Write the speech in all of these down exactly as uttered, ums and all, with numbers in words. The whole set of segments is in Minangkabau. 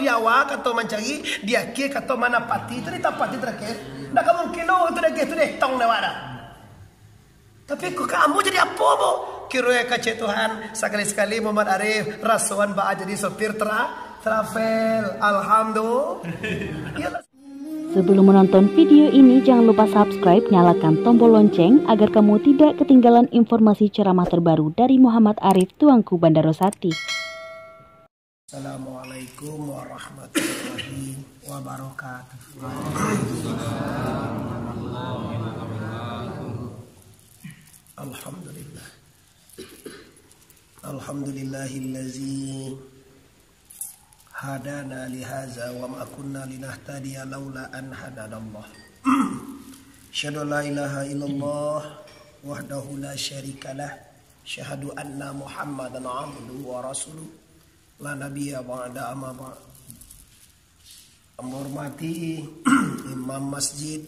Di awal kato mancari, di akhir kato manapati, itu ditapati terakhir. Ndak ka mungkin doh itu daging tu dietong dek awak dah. Tapi kok ka ambo jadi apo, ambo? Kironyo kecek Tuhan, sakali-sakali Muhammad Arif, rasoan baa jadi sopir tra-, travel. Alhamdulillah. Iyolah. Sebelum menonton video ini, jangan lupa subscribe, nyalakan tombol lonceng agar kamu tidak ketinggalan informasi ceramah terbaru dari Muhammad Arif, Tuanku Bandaro Sati. Assalamualaikum warahmatullahi wabarakatuh. Alhamdulillah. Alhamdulillahillazi hadana lihaza wa ma kunna linahtadiya laula an hadanallah. Asyhadu an la ilaha illallah wahdahu la syarikalah. Asyhadu anna Muhammadan abduhu wa rasuluh. La nabiyya ba'da, amma ba'd. Ambo hormati imam masjid,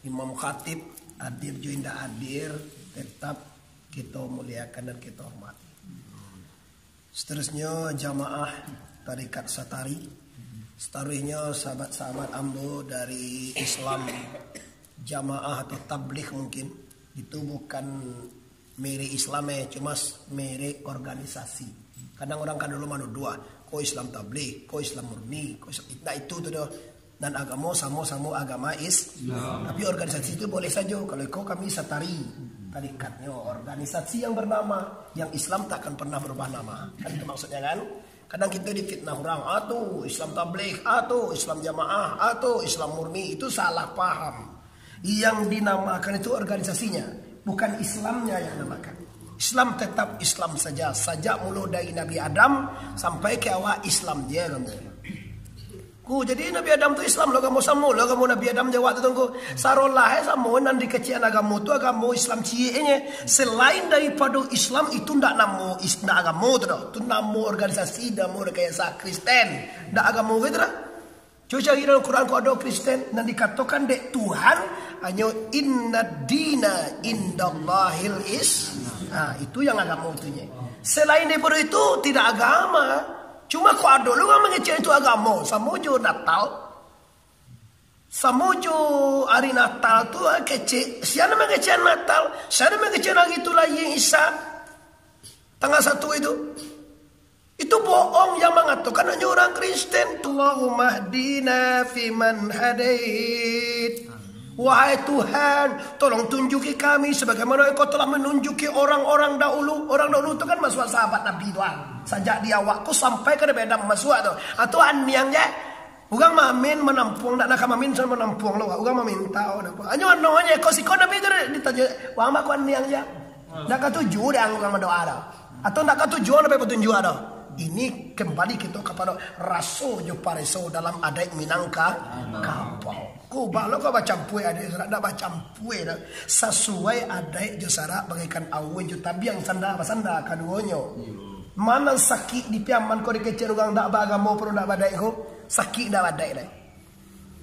imam khatib, hadir jo indak hadir, tetap kito muliakan dan kito hormati. Seterusnyo jamaah tarekat Satari, seterusnyo sahabat-sahabat ambo dari Islam jamaah atau tabligh mungkin, itu bukan merek Islam, eh, cuma s-, merek organisasi. Kadang urang kan dulu manuduah, ko Islam tabligh, ko Islam murni, ko Islam, indak itu tu doh. Dan agamo samo-samo agama Islam. Tapi organisasi itu boleh sajo. Kalau iko kami Satari, tarikatnyo organisasi yang bernama, yang Islam tak akan pernah berubah nama. Kan itu maksudnya kan? Kadang kito difitnah urang, ah tu Islam tabligh, ah tu Islam jamaah, ah tu Islam murni. Itu salah paham. Yang dinamakan itu organisasinya, bukan Islamnya yang namakan. Islam tetap Islam saja, sajak mulo dari Nabi Adam sampai ke awak Islam je kan. Ku, jadi Nabi Adam tu Islam lo agamo, samo lo agamo Nabi Adam jo awak tu, Tuanku. Sarolah, eh, samo nan dikecekan agamo tu agamo Islam cieknyo. Selain daripado Islam itu ndak namo is-, ndak agamo tu doh. Tu namo organisasi, namo rekayasa Kristen. Ndak agamo gitu dah. Cubo cari dalam Quran kok ado Kristen nan dikatokan dek Tuhan hanyo inna dina indallahil is. Ha, itu yang agamo tu nye. Selain daripado itu tidak agama. Cuma kok ado lo urang mangecekan itu agamo, samo jo Natal. Samo jo ari Natal tu, ah, kecek. Sia nan mangecekan Natal, sia nan mangecekan ari tu lahia Isa. Tanggal satu itu. Itu bohong yang mangatokan hanyo urang Kristen. Allahumma hdina fiman hadait. Wahai Tuhan, tolong tunjuki kami sebagaimana Engkau telah menunjuki orang-orang dahulu. Orang dahulu tu kan masuak sahabat Nabi tu, ah. Sajak di awak ko sampai ka Nabi Adam masuak tu. Ah, tu aniang je. Urang mamin manampuang, ndak nak ka mamin, sudah manampuang lo. Urang maminta, oh, ndak apa. Hanyo anu je, ko siko Nabi tu ditanyo, "Wang bako aniang je." Ndak katuju dek ang urang badoa doh. Atau ndak katuju ang dapek patunjuak doh. Ini kembali kito kapado raso jo pareso dalam adaik Minangka-, kabau. Ko baa lo kok bacampua adaik syarak, ndak bacampua doh. Sasuai adaik jo syarak bagaikan aua jo tabiang sanda basanda kaduonyo. Ma nan sakik di Piaman ko dikecekan urang ndak baagamo pado ndak baadaik ko? Sakik ndak baadaik lai.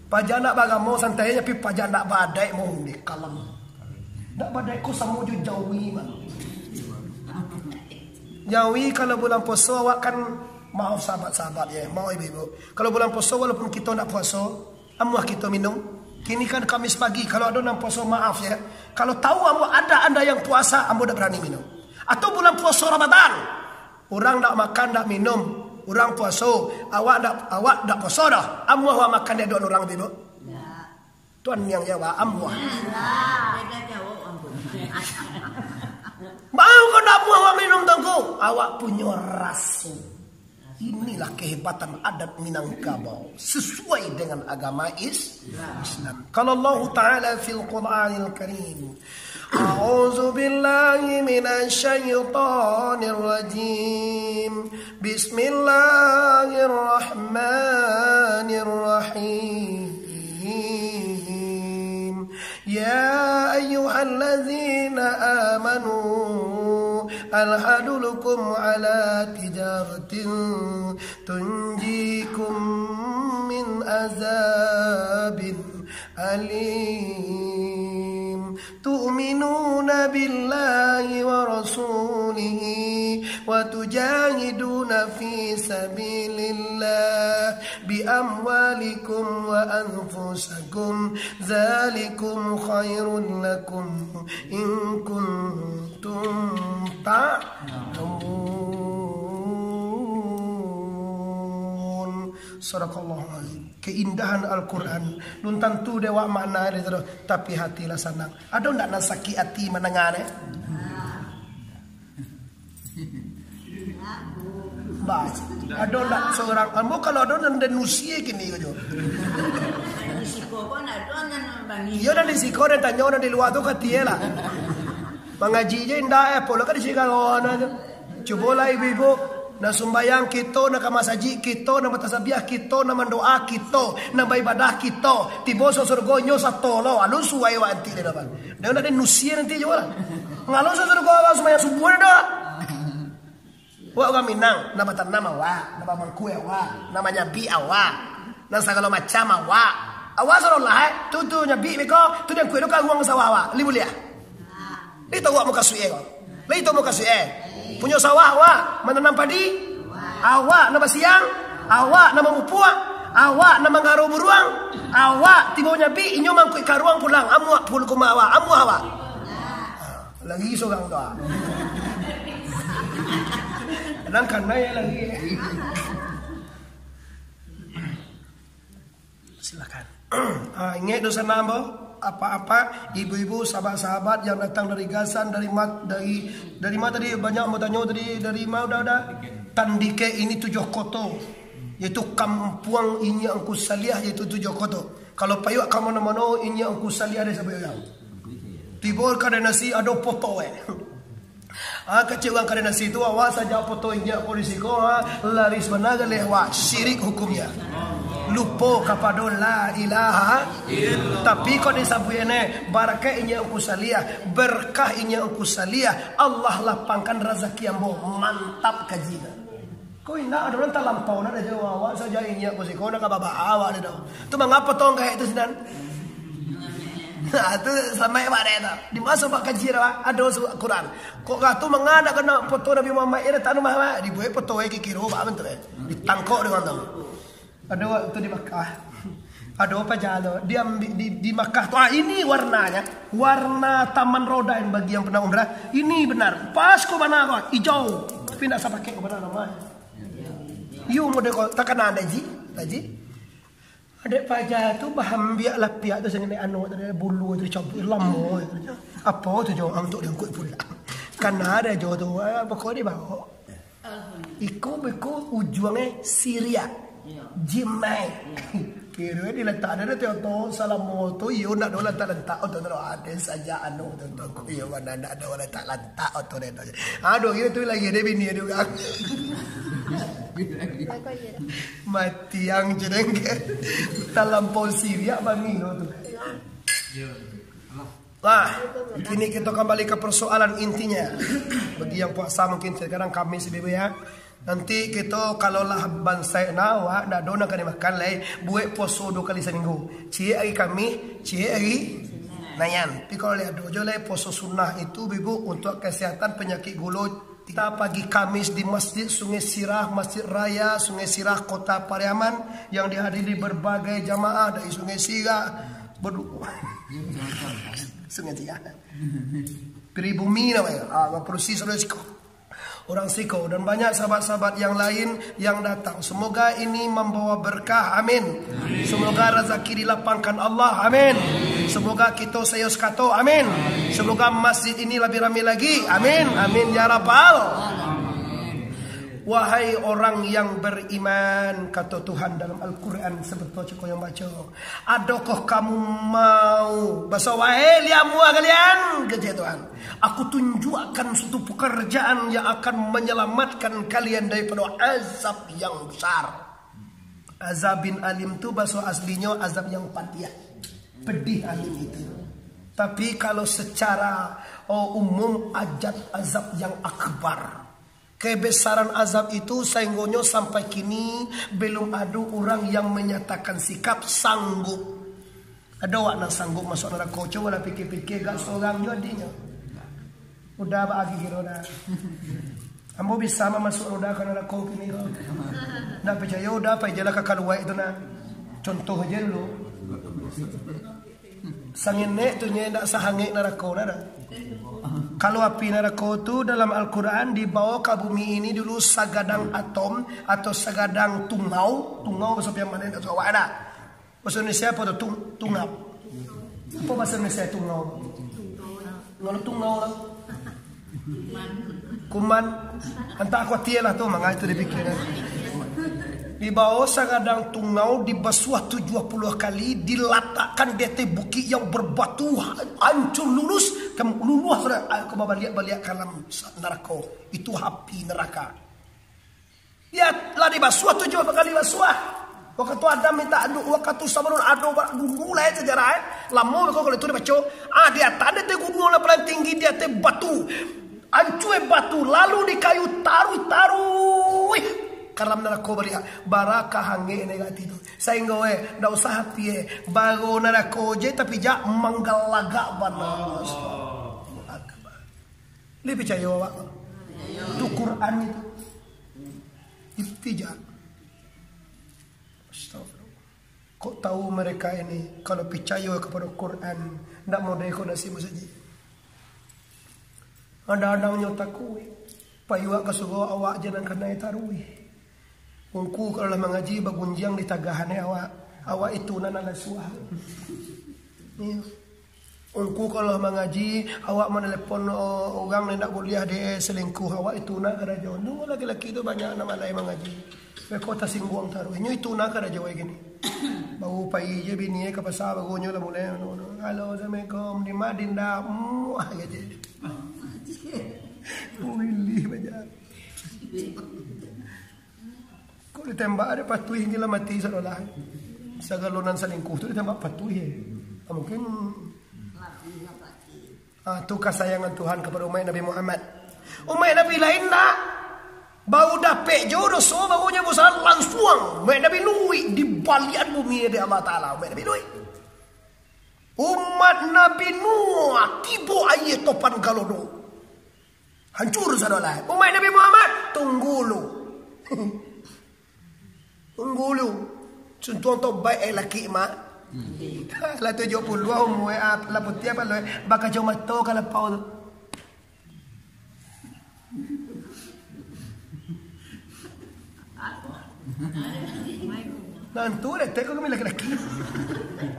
Paja ndak baagamo santai aja, tapi paja ndak baadaik mau di kalam. Ndak baadaik ko samo jo jawi, Bang. Jawi kalau bulan puaso awak kan, maaf sahabat-sahabat ya, maaf ibu-ibu. Kalau bulan puaso walaupun kito ndak puaso, amuah kito minum. Kini kan Kamis pagi, kalau ado nan puaso maaf ya. Kalau tahu ambo ada anda yang puasa, ambo ndak barani minum. Atau bulan puaso Ramadan, urang ndak makan, ndak minum, urang puaso, awak ndak, awak ndak puaso doh. Amuah awak makan di adokan urang tu, Ibu? Tuan yang jawab, amuah. Baa kok ndak amuah awak minum, Tuanku? Awak punyo raso. Inilah kehebatan adat Minangkabau sesuai dengan agama Is-, Islam. Qala Allahu Ta'ala fil Qur'anil Karim, A'udzu billahi minasy syaithanir rajim. Bismillahirrahmanirrahim. Ya ayyuhalladzina amanu, hal adullukum ala tijaratin tunjikum min azabin alim. Tu'minuna billahi wa rasulihi wa tujahiduna fi sabilillah بأموالكم وأنفسكم ذلكم خير لكم إن كنتم تعلمون. Sadaqallahul Azim. Keindahan Al-Quran. Lun tantu dek awak makna dia tu, tapi hati lah sanang. Ado ndak nan sakik hati mandanga deh? Bah, ado ndak surang? Ambo kalau ado nan den usie kini ko jo. Di siko ko ndak ado nan bangih. Iyo, nan di siko den tanyo, nan di lua tu ka tie lah. Mangaji je indak, eh, pulo ka di siko ko tu. Cubolah ibu-ibu, nan sumbayang kito, nan ka masajik kito, nan batasabiah kito, nan mandoa kito, nan baibadah kito. Tibo sa surgo nyo sato lo, alun suai wak anti dek dapat. Dah ndak den usie nanti juo lah. Ngalo sa surgo awak sumbayang subuah dah. Wak urang Minang, nan batanam awak, nan bamangkua awak, nan manyabik awak, nan sagalo macam awak. Awak sarolah, eh. Tu, tu nyabik beko, tu jangkuik tu karuang sawah awak. Lai buliah? Lai tau awak mukasuik ko? Lai tau mukasuik, eh? Punyo sawah awak, mananam padi? Awak nan basiang? Awak nan mamupuak? Awak nan manggaro buruang? Awak tibo nyabik, inyo mangkuik karuang pulang. Amuah pul-, kuma awak, amuah awak. Lagi surang tu, ah. Kadang kanai lagi. Silakan. Ah, ingek doh sanak ambo, apak-apak, ibu-ibu, sahabat-sahabat yang datang dari Gasan, dari mat-, dari, dari ma tadi, banyak ambo tanyo tadi, dari ma udah-udah? Tandike ini tujuah koto, yaitu kampuang Inyiak Angku Saliah, yaitu tujuah koto. Kalau payuak ka mano-mano, Inyiak Angku Saliah dek sabuik urang. Tibo kadai nasi, ado poto, eh. Ah, kecek urang kadai nasi tu, awak sajak poto inyiak polisi ko, ah, laris bana galeh awak, syirik hukumnya. Lupo kapado la ilaha. Tapi kok disabuik ne, barakat Inyiak Angku Saliah, berkah Inyiak Angku Saliah, Allah lapangkan razaki ambo, mantap kaji tu. Ko indak, ado urang talampau nak jo awak saja, inyiak ko siko nak ka babaa awak ni tu. Tu mangapa tonggaik tu sinan? Nah, tu samaik bak dek tu. Di maso bak kaji dah, ado su-, Quran. Kok ka tu manga nak kena foto Nabi Muhammad, eh, datang rumah awak. Dibuek foto, eh, kikiro bak bantuak, eh. Ditangkok dengan tu. Ado waktu di Makkah. Ado paja tu. Diambi-, di, di Makkah tu. Ah, ini warnanya. Warna Taman Rodain bagi yang pernah umrah. Ini benar. Pas ko bana ko. Ijau. Tapi ndak sa pakai ko bana nama. Iyo, model ko takana ado ji, taji. Adek paja tu bahambiak lapiak tu sanganek anu tadi, bulu tu dicabut, lamo tu. Apo tu jo, ah, untuk diangkut pulang. Kana ado jo tu, ah, pokok dia bawa. Iko beko ujuangnyo Siria. Jimai. Kiro diletak ado tu oto, salamo tu, iyo ndak ado lantak-lantak oto tu, ado saja anu tu, tu, iyo mana ndak ado lantak-lantak oto dia tu. Aduh, kiro tu lagi ado bini ado urang. Mati ang jedeng ke. Talampau Siria bangih tu. Nah, kini kito kambali ka parsoalan intinya. Bagi yang puasa mungkin sekarang Kamis, Ibu ya. Nanti kito kalau lah bansaik nah, wak, ndak ado nan ka dimakan lai, buek puaso duo kali saminggu. Ciek ari Kamis, ciek ari Nayan. Tapi kalau lah ado jo lai puaso sunnah itu, Ibu, untuk kesehatan penyakit gulo, kita pagi Kamis di Masjid Sungai Sirah, Masjid Raya Sungai Sirah, Kota Pariaman, yang dihadiri berbagai jamaah dari Sungai Sirah, Bedu-, Sungai Tiga. Pribumi namanya. Ah, produksi sudah siko. Orang siko dan banyak sahabat-sahabat yang lain yang datang. Semoga ini membawa berkah. Amin. Semoga rezeki dilapangkan Allah. Amin. Semoga kita sayos kato. Amin. Semoga masjid ini lebih ramai lagi. Amin. Amin ya rabbal. Wahai orang yang beriman, kato Tuhan dalam Al-Quran, sabatua cako yang baco. Adokoh kamu mau, baso wahai liamuah kalian, kecek Tuhan. Aku tunjukkan suatu pekerjaan yang akan menyelamatkan kalian daripada azab yang besar. Azab bin alim tu baso aslinyo azab yang padiah. Pedih alim itu. Tapi kalau secara, oh, umum, ajat azab yang akbar. Kebesaran azab itu sahinggonyo sampai kini belum ado urang yang menyatakan sikap sanggup. Ado wak nan sanggup masuak narako? Cubolah pikir-pikir, gak sorang jo adinyo. Udah ba-, agi kiro dah. Ambo bisa mamasuak roda ka narako kini ko. Ndak picayo, uda pai jalah ka kaluaik tu nah. Contoh aja dulu. Sangenek tu nyo ndak sahangek narako nah dah. Kalau api narako tu dalam Al-Quran dibawa ka bumi ini dulu sagadang atom atau sagadang tungau. Tungau bahaso Piaman ndak tahu awak dah. Bahasa Indonesia apa tu? Tung-, tungau. Apa bahasa Indonesia tungau? Kalau tungau lah. Kuman. Antah kuatia lah tu, manga itu dipikiran. Dibawa sagadang tungau, dibasuah tujuah puluh kali, dilatakkan di atas bukik yang berbatu, hancur lulus, kam-, luluah sudah, ah, ka babaliak-baliak ka dalam sa-, narako. Itu api neraka. Iyo lah dibasuah tujuah kali basuah. Wakatu Adam minta adu, wakatu sabalun ado ba-, dulu lah, eh, sejarah, eh. Lamo beko kalau itu dibaco. Ah, di ateh, di ateh gunuang lah paling tinggi, di ateh batu. Ancua batu, lalu dikayu taruih-taruih ka dalam narako baliak. Bara ka hangek nyo ati tu. Sahinggo, eh, ndak usah api, eh. Baro narako je tapi jak manggalagak bana. Allahu Akbar. Lai picayo awak? Tu Quran itu. Itu tijak. Astagfirullah. Kok tahu mereka ini, kalau picayo kapado Quran, ndak model ko nasi musajik. Kadang-kadang nyo takuik. Payuak ka surau awak je nan kanai taruih. Ungku kalau lah mangaji, bagunjiang di tagahan, eh, awak. Awak itu nan lah suah. Iyo. Ungku kalau lah mangaji, awak manelepon, o-, urang nan indak buliah dek selingkuh, awak itu nah karajo. Nunggu laki-laki tu banyak nan malai mangaji. Beko tasingguang taruih. Inyo itu nah karajo kini. Baru pai je bini ka pasar, baru nyo lah mulai. Halo, assalamualaikum. Di ma, Dinda? Muah, kecek. Ulih baja. Kok ditembak ado patuih, gila mati sadolah. Sagalo nan salingkuh tu ditembak patuih, eh. Ah, mungkin, ah, tu kasayangan Tuhan kapado umaik Nabi Muhammad. Umaik Nabi lain ndak. Baru dapek jo doso, baru nyo busalah, langsuang umaik Nabi Nuh dibalian bumi dek Allah Taala, umaik Nabi Nuh. Umat Nabi Nuh tibo aia topan galodo. Hancur sadolah. Umaik Nabi Muhammad, tunggu lu. Tunggu lu. Suntuang tobaik, eh, laki mah. Lah tujuah puluah umua, ah, lah putiah apa lu, eh? Bakacomato ka lapau tu. Nah, tu deh, teko kami laki-laki.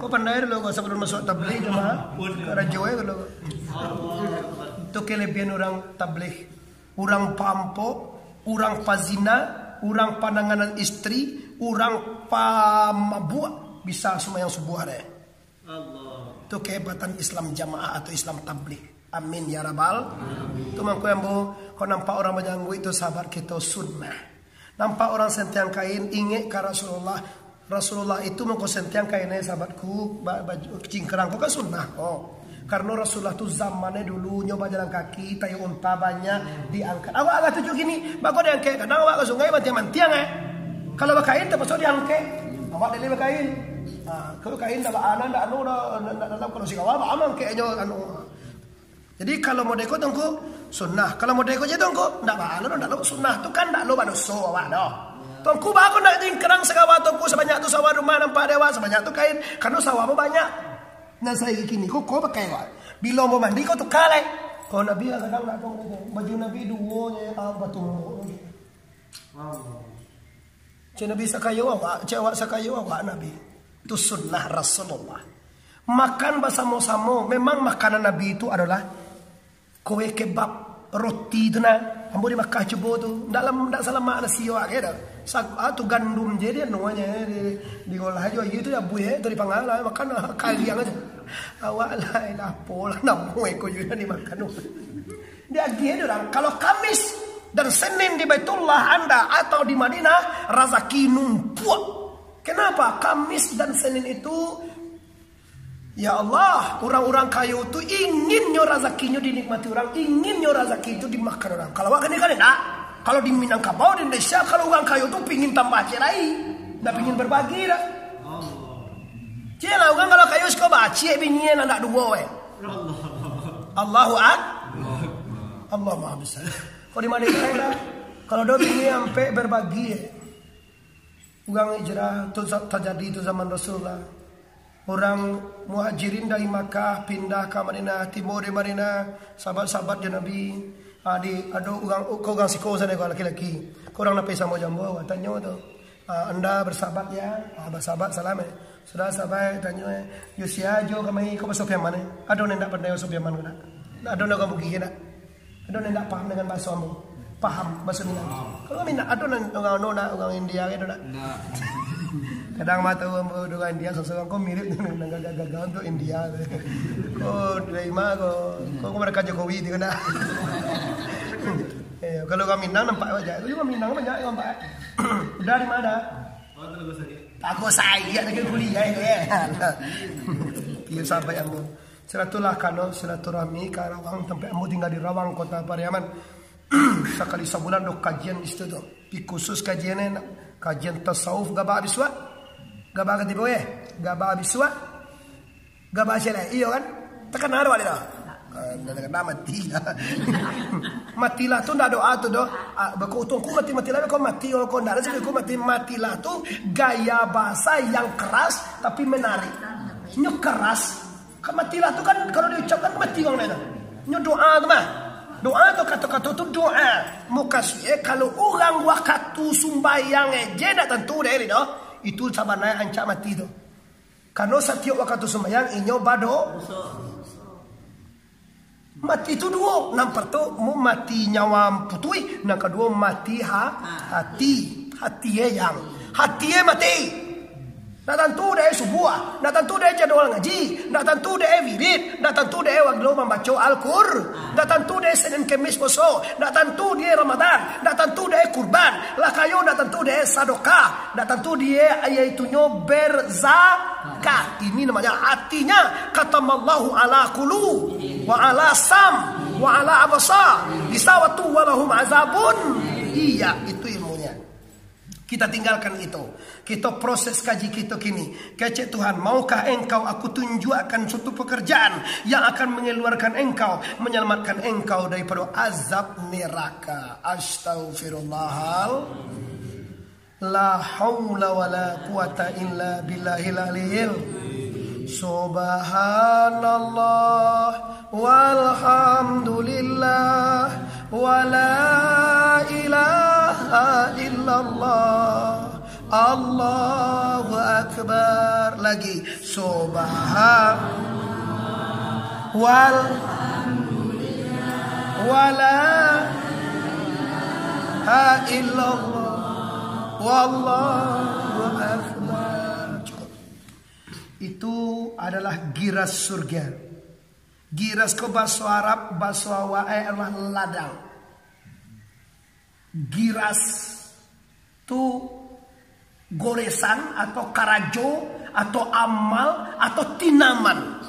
Kau pandai dulu, kau sabalun masuak tabligh tu mah. Karajo eh kalau. Tu kelebihan urang tabligh. Urang pampok, urang pazina, urang pananganan istri, urang pamabuak, bisa sumbayang subuah deh. Allah. Tu kehebatan Islam jamaah atau Islam tabligh. Amin ya rabbal. Amin. Tu mangko ambo, kau nampak urang bajangguik tu sahabat kito sunnah. Nampak urang sentiang kain, ingek ka Rasulullah. Rasulullah itu mangko sentiang kain, eh, sahabatku, ba-, baju cingkrang ko kan sunnah ko. Karano Rasulullah tu zamannyo dulu nyo bajalan kaki, tayo unta banyak diangkat. Awak agak tujuh kini, bako diangkat. Kadang awak ka sungai mantiang-mantiang, eh. Kalau bakain, terpaksa diangkat. Awak dek lai bakain. Ha, kalau kain dah baanak, dah anu dah, dah, dah dalam, kalau sikawa, baanak angkeknyo, anu. Jadi, kalau model ko, Tuangku, sunnah. Kalau model ko je, Tuangku, ndak baanak, ndak lo sunnah. Tu kan ndak lo badoso awak doh. Tuangku, bako ndak jingkrang sikawa, Tuangku, sabanyak tu sawah rumah nampak dek awak, sabanyak tu kain. Karano sawah pun banyak. Nan saigi kini ko, ko pakai awak. Bilo ambo mandi, ko tuka lai. Kalau Nabi kadang ndak tahu, baju Nabi duo je, ah, batumbuk. Cek Nabi sakayo awak, cek awak sakayo awak Nabi. Tu sunnah Rasulullah. Makan basamo-samo, memang makanan Nabi itu adalah kue kebab, roti tu nah. Ambo di Makkah cubo tu, ndak lam-, ndak salamak nasi awak ke dah. Sa-, ah, tu gandum je dia nuanya, di, diolah aja, itu ya buih, eh, tu dipanggang lah, makan lah, kariang aja. Awak lah, lah, apo lah, namo eko juga dimakan tu. Diagiah dek urang, kalau Kamis dan Senin di Baitullah anda atau di Madinah, razaki numpuak. Kenapa? Kamis dan Senin itu, ya Allah, urang-urang kayo tu inginnyo razakinyo dinikmati urang, inginnyo razaki itu dimakan urang. Kalau awak kini kan indak. Kalau di Minangkabau, di Indonesia, kalau urang kayo tu pingin tambah ciek lai, ndak pingin berbagi dah. Ciek lah, urang kalau kayo suko baciek bini, anak duo, eh. Allahu Ak-, Allah Maha Besar. Kalau di Madinah lah, kalau ado bini ampek berbagi, eh. Urang hijrah tu sa-, terjadi tu zaman Rasulullah. Urang Muhajirin dari Makkah pindah ka Madinah, tibo di Madinah, sahabat-sahabat jo Nabi. Ah, di, ado urang, ko urang siko sanak ko laki-laki. Ko urang nan pai samo jo ambo, tanyo tu. Ah, anda bersahabat ya? Ah, bersahabat, salam, eh. Sudah sahabat, tanyo, eh. Yo sia jo kami, ko baso Piaman, eh. Ado nan indak pandai baso Piaman ko, nak? Ado nan urang Bugih, nak? Ado nan indak paham dengan baso ambo? Paham baso Minang? Kalau Minang, ado nan urang, anu, nak, urang India, gitu, nak? Indak. Kadang mah tahu ambo urang India, sorang-sorang ko mirip nan gagah-gagah tu India. Oh, dari ma ko? Ko, ko mereka Jokowi tu, nak? Eh, kalau urang Minang nampak aja. Urang Minang banyak yang nampak. Udah di mana? Bagus saya lagi kuliah itu, ya. Iya, sahabat ambo. Silaturahmi, silaturahmi ka Rawang, tampek ambo tingga di Rawang, Kota Pariaman. Sakali sabulan do kajian di situ tu. Tapi khusus kajian ni, kajian tasawuf, gabak habis suak. Gabak katibo, eh? Gabak habis suak. Gabak ciek, iyo kan? Takana awak tu? Ah, dah takana, mati lah. Matilah tu ndak doa tu doh. Ah, beko utuang ku mati, matilah, beko mati, ko ndak ado siko ku mati, matilah tu gaya bahasa yang keras tapi menarik. Nyo keras. Kan matilah tu kan kalau diucapkan mati urang tu. Nyo doa tu mah. Doa tu kato-kato tu doa. Mukasuik, eh, kalau urang wakatu sumbayang eh, je ndak tantu deh, doh. Itu sabananyo ancak mati tu. Karano satiok wakatu sumbayang inyo bado. Mati tu duo, nan partamo mati nyawa putuih, nan kaduo mati ha-, hati. Hati e yang, hati e mati. Ndak tantu dek subuah, ndak tantu dek jadwal ngaji, ndak tantu dek wirid, ndak tantu dek waktu mambaco Al-Qur, ndak tantu dek Senin Kemis poso, ndak tantu dek Ramadan, ndak tantu dek kurban, lah kayo ndak tantu dek sadakah, ndak tantu dek, yaitunyo berzakat. Ini namanya artinya, katamallahu ala qulu wa ala sam wa ala absar, disawatu walahum azabun. Iya, itu ilmunya. Kita tinggalkan itu. Kita proses kaji kita kini. Kecek Tuhan, maukah engkau aku tunjukkan suatu pekerjaan yang akan mengeluarkan engkau, menyelamatkan engkau daripada azab neraka? Astaghfirullahal. La haula wala quwata illa billahil aliyil. Subhanallah walhamdulillah wala ilaha illallah. Allahu akbar. Lagi. Subhan wal wala ha illallah. Wallahu akbar. Cukup. Itu adalah giras surga. Giras ko baso Arab, baso awak e adalah ladang. Giras tu goresan atau karajo atau amal atau tinaman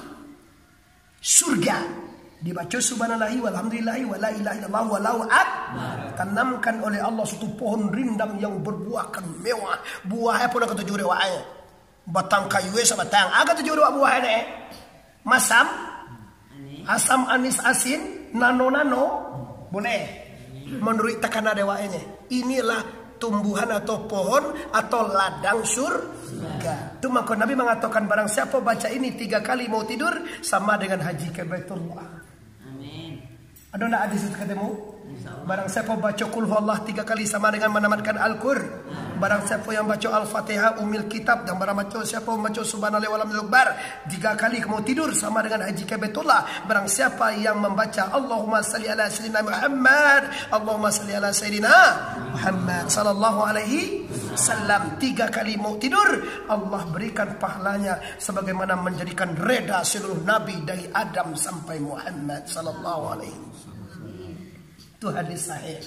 surga. Dibaco subhanallahi walhamdulillahi wala ilaha illallah wallahu akbar. Tanamkan oleh Allah suatu pohon rindang yang berbuahkan mewah. Buah e pun katuju dek awak e. Batang kayu e sabatang. A katuju dek awak buah e, eh? Masam, asam, anis, asin, nano-nano, boleh. Manuruik takana dek awak e. Inilah tumbuhan atau pohon atau ladang surga. Tu mangko Nabi mangatokan, barang siapo baca ini tiga kali mau tidur, sama dengan haji ka Baitullah. Amin. Ado ndak hadis itu katamu? Insya Allah. Barang siapo baco Qul Huwallah tiga kali sama dengan manamatkan Al-Qur. Barang siapo yang baco Al-Fatihah, Ummil Kitab, dan barang baco siapo baco Subhanallah walhamdulillah akbar tiga kali kamu tidur sama dengan haji ka Baitullah. Barang siapa yang membaca Allahumma salli ala sayyidina Muhammad, Allahumma salli ala sayyidina Muhammad sallallahu alaihi wasallam tiga kali mau tidur, Allah berikan pahalanya sebagaimana menjadikan reda seluruh nabi dari Adam sampai Muhammad sallallahu alaihi wasallam. Itu hadis sahih.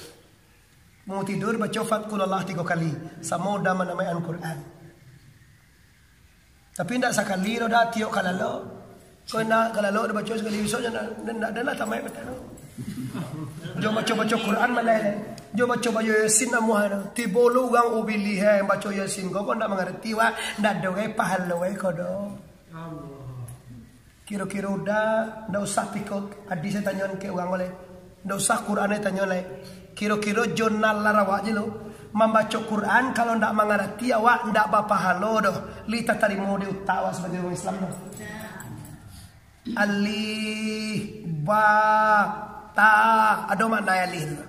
Mau tidur baco Fat Qul Huwallah tiga kali, samo udah manamaik Al-Quran. Tapi ndak sakali lo dah tiok kalalok. Ko ndak kalalok dah baco sakali, besok ndak, ndak, ndak adalah tamaik patang. Jo baco-baco Quran malah. Jo baco-baco Yasin namuah. Tibo lo urang ubilih yang baco Yasin ko, ko ndak mangarati wak, ndak ado gai pahalo gai ko do. Kiro-kiro udah, ndak usah piko hadis e tanyo ke urang oleh. Ndak usah Quran e tanyo lai. Kiro-kiro jo nalar awak je lo. Mambaco Quran, kalau ndak mangarati, awak ndak bapahalo doh. Lai tatarimo di utak awak sabagai urang Islam doh. Alif, ba, ta. Ado makna alif tu?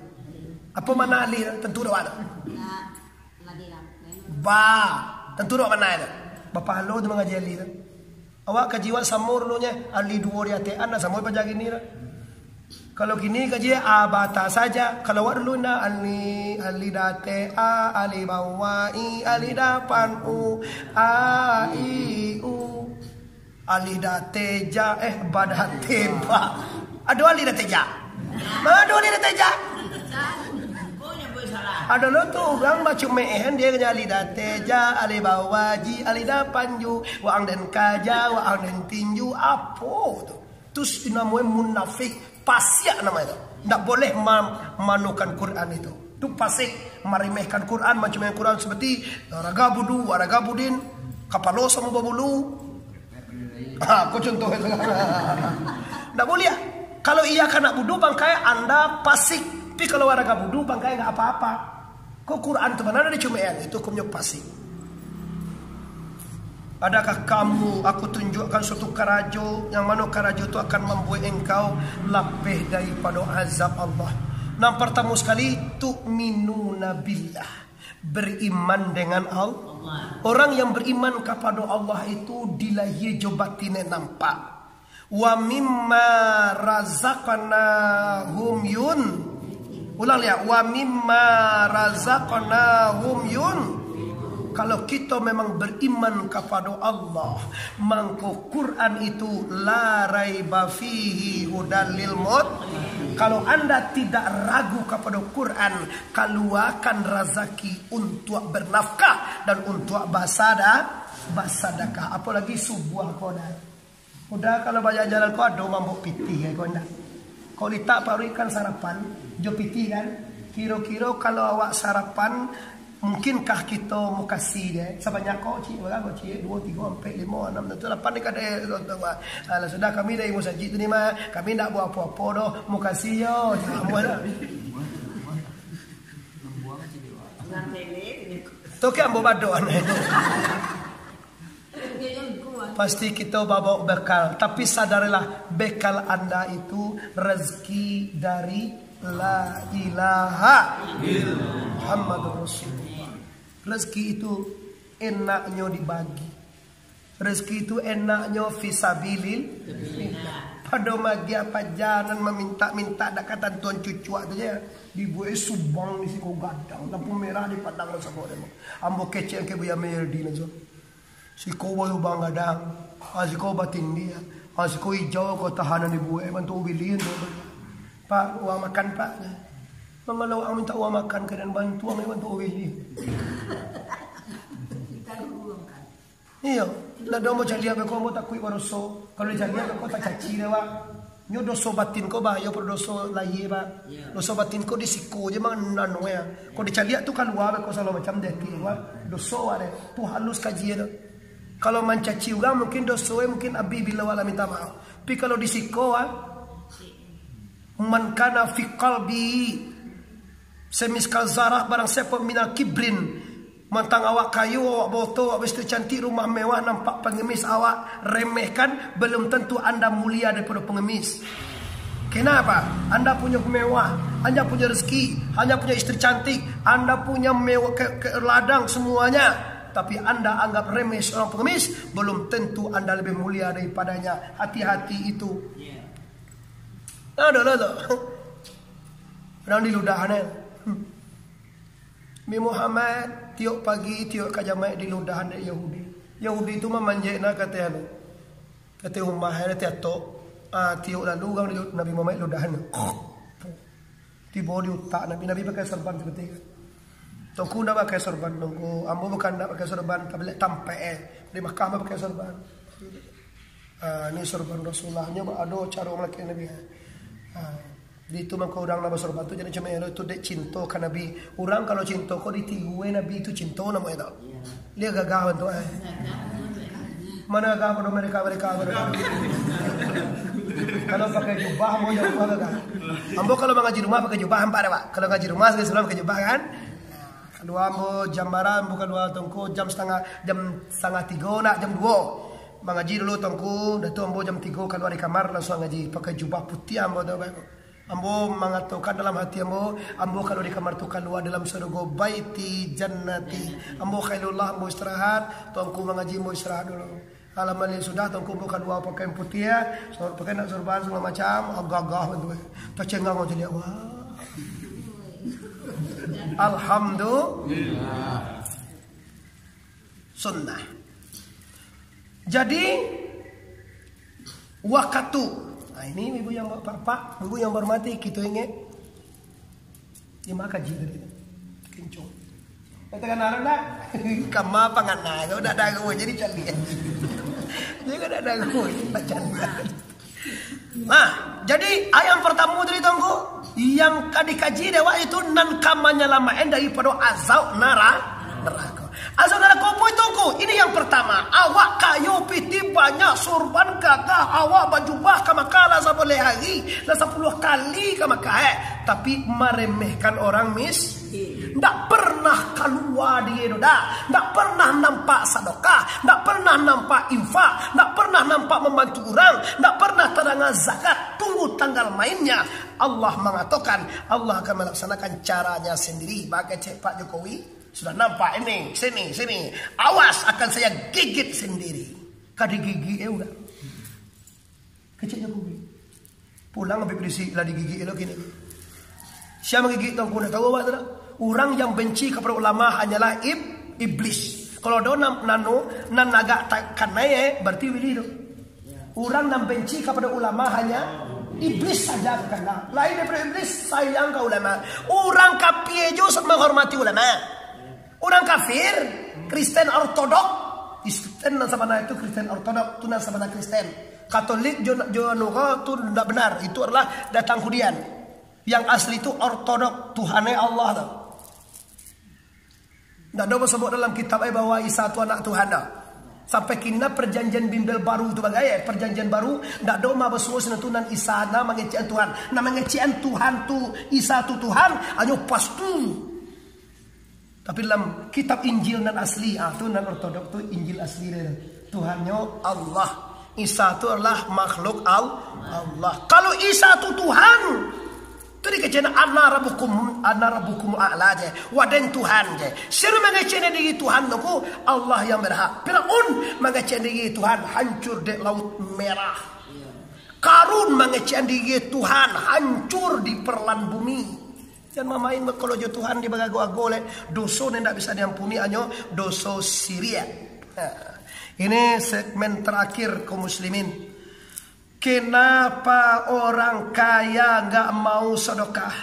Apo makna alif tu? Tantu dek awak tu. Ba. Tantu dek awak makna tu. Bapahalo tu mangaji alif tu. Awak kaji awak samo dulunyo, alif duo di ateh an, samo paja kini tu. Kalau kini kaji a ba ta saja. Kalau awak dulu ndak, alif, alif di ateh a, alif bawah i, alif dapan u, a, i, u. Alif di ateh ja, eh, ba di ateh ba. Ado alif di ateh ja. Ado alif di ateh ja. Ado lo tu urang baco meeh, dia kena alif di ateh ja, alif bawah ji, alif dapan ju, waang den kaja, waang den tinju, apo tu? Tu namonyo munafik, pasiak namonyo tu. Ndak boleh ma-, manukan Quran itu. Tu pasik, maremehkan Quran, mancumakan Quran seperti raga budu, raga budin, kapalo samo babulu. Ha, ko contoh itu. Ndak boleh. Kalau iya ka anak budu, bangkai anda pasik. Tapi kalau raga budu, bangkai nggak apa-apa. Ko Quran tu mana ada dicumekan? Itu hukumnya pasik. Adakah kamu, aku tunjukkan suatu karajo, yang mano karajo tu akan mambuek engkau lapeh daripado azab Allah? Nan partamo sakali, tu'minuna billah, beriman dengan Allah. Orang yang beriman kapado Allah itu dilahia jo batine nampak. Wa mimma razaqnahum yun. Ulang liak, wa mimma razaqnahum yun. Kalau kito memang beriman kapado Allah, mangko Quran itu la raiba fihi hudal lil mut-, kalau anda tidak ragu kapado Quran, kaluakan razaki untuak bernafkah dan untuak basada-, basadakah. Apolagi subuah ko dah. Udah, kalau bajalan-jalan ko ado mambok pitih ko ndak? Kok litak paruik kan sarapan, jo pitih kan? Kiro-kiro kalau awak sarapan, mungkinkah kito mukasi je? Sabanyak ko, cik, bara ko, cik? Duo, tigo, ampek, limo, anam, tujuh, lapan ni kadai, tuan-tuan. Alah, sudah kami dari musajik tu ni mah, kami ndak buat apo-apo doh, mukasi yo, cik, ambo lah. Tu kan ambo badok. Pasti kito bawa bekal, tapi sadarilah, bekal anda itu rezeki dari la ilaha illallah Muhammadur Rasulullah. Rezeki itu enaknyo dibagi. Rezeki itu enaknyo fisabilillah. Pado magiah paja nan mamintak-mintak dak katantuan cucuak tu je. Dibuek subang di siko gadang, lampu merah di padang nan samo dek ambo. Ambo kecek ka Buya Merdi nan so. Siko balubang gadang, ah, siko batindiak, ah, siko ijau ko tahanan dibuek bantuak ubili tu. Pak, uang makan, Pak. Mangalo ang mintak uang makan, ka den bantu ang bantuak ubili. Iyo, lah doh ambo caliak beko, ambo takuik badoso. Kalau dicaliak beko tacaci dek awak. Nyo doso batin ko bahayo pado doso lahia, Pak. Doso batin ko di siko je mah nano ya. Kok dicaliak tu kalua beko sagalo macam detik, Pak. Doso awak deh. Tu halus kaji tu. Kalau mancaci urang mungkin doso e mungkin abih bilo awak lah minta maaf. Tapi kalau di siko, ah, man kana fi qalbi semiskal zarah, barang siapa minal kibrin, mantang awak kayo, awak boto, awak istri cantik, rumah mewah, nampak pengemis, awak remehkan, belum tentu anda mulia daripada pengemis. Kenapa? Anda punya mewah, anda punya rezeki, anda punya istri cantik, anda punya mewah ke, ke ladang semuanya, tapi anda anggap remeh seorang pengemis, belum tentu anda lebih mulia daripadanya. Hati-hati itu. Ado lah tu. Urang diludahan, eh. Nabi Muhammad tiok pagi, tiok ka jamaik diludahan dek Yahudi. Yahudi tu mamanjek na kateh anu. Kateh umah, kateh atok. Ah, tiok lalu urang di-, Nabi Muhammad ludahan. Tibo di utak Nabi, Nabi pakai sorban sakutiko. Tongku ndak pakai sorban, tongku. Ambo bukan ndak pakai sorban, tapi lek tampek, eh. Di Makkah mah pakai sorban. Ah, ni sorban Rasulullah, nyo ado caro malakek Nabi, eh. Ah, di itu mangko urang nan basorban tu jadi cuma elok tu dek cinto ka Nabi. Urang kalau cinto ko ditiru, eh, Nabi tu cinto namo itu. Dia gagah bantuak, eh. Mana gagah pado mereka-mereka, pado. Kalau pakai jubah, ambo jauah tu kan. Ambo kalau mangaji rumah pakai jubah, nampak dak, Pak? Kalau ngaji rumah, sajo surang pakai jubah, kan? Kalua ambo jam bara, ambo kalua tu ngku jam satangah, jam satangah tigo nak, jam duo. Mangaji dulu tu ngku, dah tu ambo jam tigo kalua dari kamar, langsuang ngaji, pakai jubah putiah ambo tu, Pak. Ambo mangatokan dalam hati ambo, ambo kalau di kamar tu kalua dalam sarugo, baiti jannati. Ambo khailullah, ambo istirahat, tu ngku mangaji, ambo istirahat dulu. Alah mangaji sudah, tu ngku ambo kalua pakai putiah, so-, pakai nak sorban sagalo macam, agak-agak tu. Tacengang ambo caliak, wah. Alhamdulillah. Sunnah. Jadi, wakatu. Nah, ini ibu yang bapak, ibu yang bahormati, kito ingek. Di ma kaji tadi? Kincong. Katakan arah nak. Kama pangana, kalau dak ada gua, jadi caliak. Jadi kalau dak ada gua, jadi caliak. Nah, jadi ayat yang partamo tadi tu ngku, yang ka dikaji dek awak itu nan ka manyalamaik daripado azab nara-, narako. Azab narako apo itu ngku? Ini yang partamo, awak kayo pitih banyak, sorban gagah, awak bajubah ka Makkah lah sabaleh ari, lah sapuluah kali ka Makkah, eh. Tapi maremehkan orang mis-, Ndak pernah kalua dek inyo tu, dah. Ndak pernah nampak sadakah, ndak pernah nampak infak, ndak pernah nampak mambantu urang, ndak pernah tadanga zakat. Tunggu tanggal mainnya. Allah mangatokan, Allah akan malaksanakan caranya sandiri. Baa kecek Pak Jokowi, sudah nampak ini, sini, sini. Awas, akan saya gigit sandiri. Ka digigik, eh, urang. Kecek Jokowi. Pulang Habib Rizieq lah digigik lo kini. Sia manggigik tu ngku, ndak tahu awak tu dak? Urang yang benci kapado ulama hanyalah ib-, iblis. Kalau ado nan, nano, nan agak ta-, kanai, eh, barati Willy tu. Urang nan benci kapado ulama hanya iblis saja ka kanai. Lain daripado iblis, sayang ka ulama. Urang kapia juo sa-, manghormati ulama. Urang kafir, Kristen Ortodok, Kristen nan sabana itu Kristen Ortodok, tu nan sabana Kristen. Katolik jo, jo anu ko tu ndak benar, itu adalah datang kudian. Yang asli tu Ortodok, Tuhannya Allah tu. Ndak ado basobok dalam kitab ai bahwa Isa tu anak Tuhan dah. Sampai kini Perjanjian Bimbel Baru tu bagai, eh, Perjanjian Baru, ndak ado mah basuo sinan tu nan Isa nan mangecekan Tuhan. Nan mangecekan Tuhan tu, Isa tu Tuhan, hanyo pas tu. Tapi dalam kitab Injil nan asli, ah, tu nan ortodok tu Injil asli dia tu. Tuhannyo Allah. Isa tu adalah makhluk Al-, Allah. Kalau Isa tu Tuhan, tu dikecekan, "Ana rabbukum, ana rabbukum a'la," je. "Waden Tuhan," je. Sia nan mangecekan diri Tuhan tu ku, Allah yang berhak. Firaun mangecekan diri Tuhan, hancur dek Laut Merah. Karun mangecekan diri Tuhan, hancur diperlan bumi. Jan mamain kalau jo Tuhan dibarago-ago leh. Doso nan indak bisa diampuni hanyo doso syirik. Nah, ini segmen terakhir, kaum muslimin. Kenapa orang kaya nggak mau sedekah?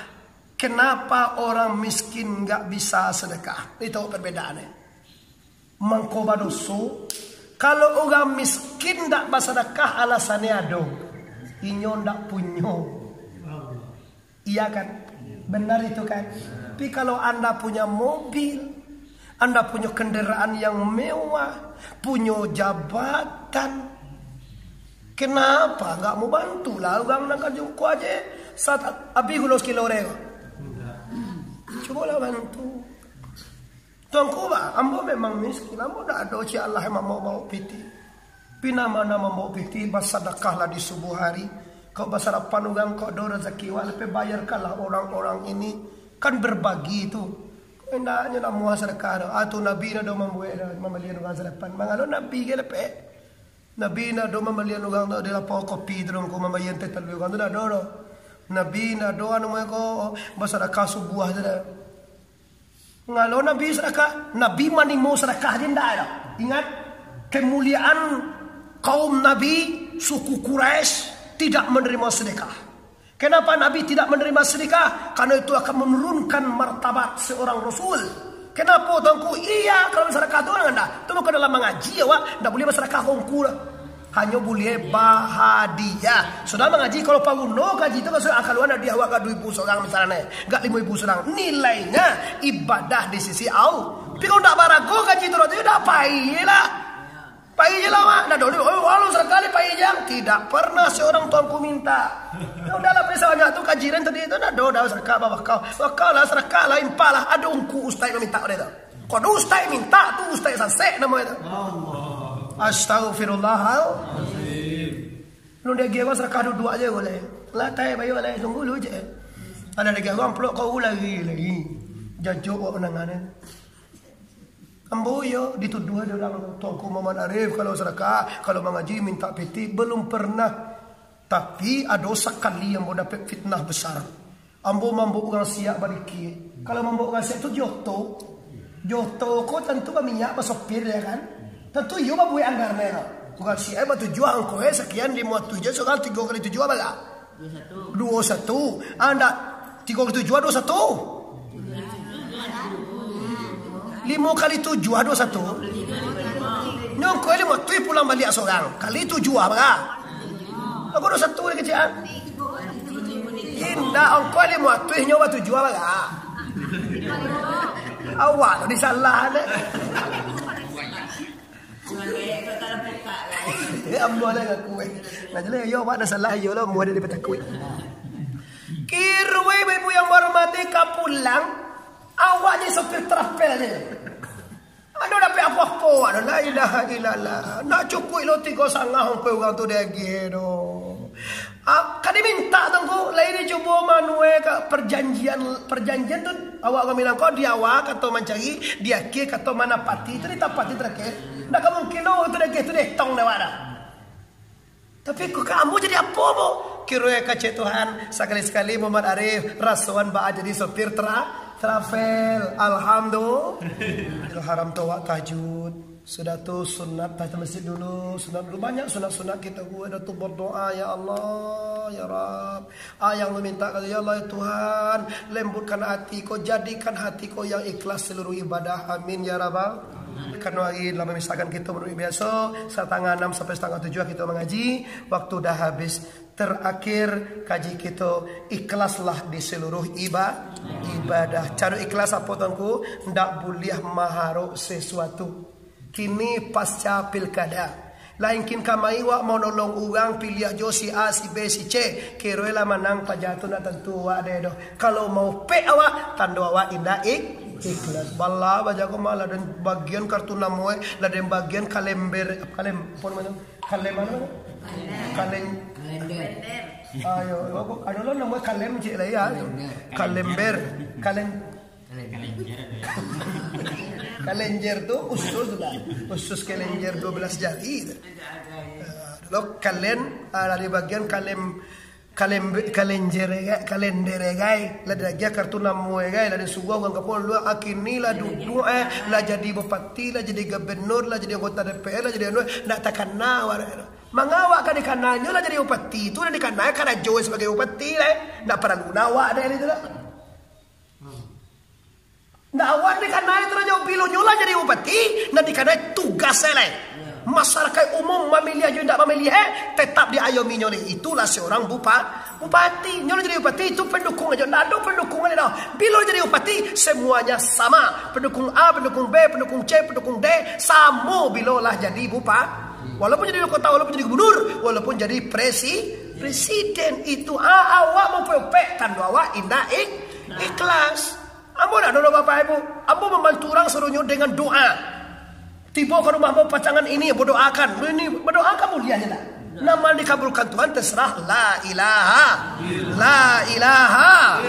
Kenapa orang miskin nggak bisa sedekah? Itu perbedaannya. Mangko badoso, kalau urang miskin ndak basadakah, alasannyo ado, inyo ndak punyo. Iya kan? Benar itu kan? Tapi kalau anda punya mobil, anda punya kendaraan yang mewah, punya jabatan, kenapa nggak mau bantulah urang nan ka jungkuah aja? Sat-, habis gulo sekilo deh. Cubolah bantu. Tuanku, bah, ambo memang miskin, ambo ndak ado, cik Allah, yang mambaok pitih. Pina ma nan mambaok pitih, basadakahlah di subuh hari. Kok basarapan urang, kok ado razaki, wak, lapeh bayarkanlah orang-orang ini. Kan berbagi tu. Kok indaknyo namuah sadakah tu. Ah, tu Nabi ndak ado mambuek, mambalian urang sarapan. Mangalo Nabi ge lapeh. Nabi indak ado mambalian urang tu, di lapau kopi tu dong, ko mambayar teh talua urang tu, indak ado doh. Nabi indak ado anu, mangko basadakah subuah tu doh. Ngalo Nabi sadakah, Nabi manimo sadakah je indak doh. Ingat, kemuliaan kaum Nabi, suku Quraisy, tidak menerima sedekah. Kenapa Nabi tidak menerima sedekah? Karena itu akan menurunkan martabat seorang rasul. Kenapa, Tuanku? Iya, kalau sadakah tu urang anda, tu bukan dalam mangaji awak, ndak buliah basadakah kongku lah. Hanyo buliah bahadiah. Sudah mangaji, kalau paguno kaji tu, maksud akal awak hadiah awak agak duo ribu surang misalnya, agak limo ribu surang. Nilainya ibadah di sisi Allah. Tapi kalau ndak barago kaji tu, tu ndak payah lah. Pai je lah, Mak. Ndak ado, oh, walau sakali pai je. Tidak pernah seorang tuanku minta. Ya udahlah, pai sabanyak tu kaji den tadi tu, ndak ado dah sadakah babakau. Bakau lah, sadakah lah, impak lah. Ado ungku ustaz maminta ko tu. Kok ado ustaz minta tu, ustaz sasek namo itu. Astagfirullahalazim. Lu dia gila sadakah duduak je boleh. Lah tai bayu lah, tunggu lu je. Ada lagi amplop kau lagi lagi. Jajok wak menangan. Ambo iyo dituduah dek urang, Tuanku Muhammad Arif, kalau sadakah, kalau mangaji minta pitih, belum pernah. Tapi ado sakali ambo dapek fitnah besar. Ambo mambaok urang siak balikia. Kalau mambaok urang siak tu joto. Joto ko tantu baminyak, basopir, ya kan? Tantu iyo babuek anggarnyo tu. Urang siak batujuah angko, eh, sakian limo ratuih je, surang tigo kali tujuah bara? Duo satu. Ah, ndak. Tigo kali tujuah, duo satu. Limo kali tujuah, duo satu. Nyo ongkoh limo ratuih pulang baliak sorang. Kali tujuah, bara? Aku duo satu lagi, Cik, ah. Indak, ongkoh limo ratuih nyo batujuah, bara? Awak tu disalah, dek. Eh, ambo lah ngaku, eh. Nah, jelas, yo, awak dah salah, yo lah, ambo ado dipatakuik. Kiruwe, Ibu yang bahormati, ka pulang, awak ni sopir travel ni. Ado dapek apo-apo, ado, la ilaha illallah. Nak cukuik lo tigo sangah ongkoh urang tu diagiah do. Ah, ka diminta tu, Ngku, lai dicubo manue ka perjanjian, perjanjian tu, awak urang bilang ko di awal kato mancari, di akhir kato manapati, tu ditapati terakhir. Ndak ka mungkin lo itu diagiah tu dietong dek awak dah. Tapi ko ka ambo jadi apo, Bo? Kiruwe kecek Tuhan, sakali-sakali Muhammad Arif, rasoan baa jadi sopir tra-, travel. Alhamdulillah. Haram tu awak tahajud. Sudah tu sunat tahiyatul masjid dulu, sunat dulu, banyak sunat-sunat kito buek, dah tu berdoa, "Ya Allah, ya Rabb, ah, yang lu minta, ya Allah, ya Tuhan, lembutkan hati ko, jadikan hati ko yang ikhlas seluruh ibadah. Amin, ya Rabbal." Karano hari lah mamisahkan kito, menurut biaso, satangah anam sampai satangah tujuah kito mangaji, waktu dah habis. Terakhir, kaji kito, ikhlaslah di seluruh iba-, ibadah. Caro ikhlas apo, Tuanku? Ndak buliah maharok sesuatu. Kini pasca pilkada. Lah ingkin kamari wak mau nolong urang, piliah jo si A, si B, si C. Kiruwe lah manang paja tu, ndak tantu wak deh doh. Kalau maupek awak, tando awak indak ik-, ikhlas. Balah baja ko mah, lah den bagian kartu namo, eh, lah den bagian kalember, kalem, apo namo tu? Kalem apo namo tu? Kalem. Kalender. Ayo, apo, ado lo namo kalem cik lah ya. Kalender. Kalember. Kalem. Kalenjer tu khusus lah. Khusus kalenjer dua belas jari tu. Ah, lo kalen, ah, lah den bagian kalem, kalem, kalenjer, eh, kalender, eh, gai. Lah den agiah kartu namo, eh, gai. Lah den suruah urang kampung lu, ah, kini lah duduak, eh, lah jadi bupati, lah jadi gubernur, lah jadi anggota D P R, lah jadi anu, eh, ndak takana awak. Manga awak ka dikananyo lah jadi bupati tu, lah dikana karajo sebagai bupati lah, eh. Ndak paralu nah awak dek itu lah. Ndak awak dikanai tu rajo, bilo nyo lah jadi bupati, nan dikanai tugas e lai. Masyarakat umum mamiliah jo indak mamiliah, eh, tetap diayomi nyo lai. Itulah seorang bupa-, bupati. Nyo lah jadi bupati, itu pendukung ajo. Ndak ado pendukung lain dah. Bilo jadi bupati, semuanya sama. Pendukung A, pendukung B, pendukung C, pendukung D, samo bilo lah jadi bupa-, walaupun jadi wali kota, walaupun jadi gubernur, walaupun jadi presi-, presiden. Itu, ah, awak maupek-upek, tando awak indak ik-, ikhlas. Ambo ndak doh, Bapak Ibu. Ambo mambantu urang sadonyo dengan doa. Tibo ka rumah ambo pacangan ini, badoakan. Ini badoakan buliah je lah. Nama dikabulkan Tuhan, terserah. La ilaha. La ilaha.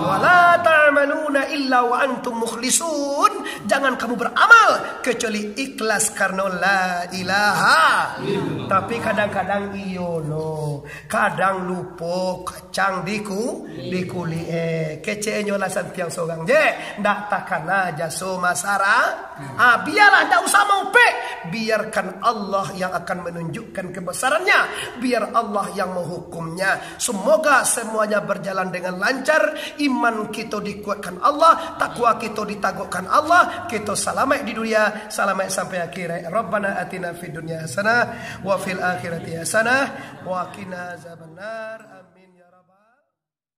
Wa la ta'maluna illa wa antum mukhlisun. Jangan kamu beramal kecuali ikhlas karena la ilaha. Tapi kadang-kadang iyo lo. Kadang lupo kacang diku-, dikulik e. Keceknyo lah santiang sorang je. Ndak takana jaso masara-, ah, biarlah, ndak usah maupek. Biarkan Allah yang akan menunjukkan kebesarannya. Biar Allah yang menghukumnya. Semoga semuanya berjalan dengan lancar. Iman kito dikuatkan Allah. Takwa kito ditagukkan Allah. Kito salamaik di dunia, salamaik sampai akhirat. Rabbana atina fid dunya hasanah, wa fil akhirati hasanah, wa qina azabannar. Amin.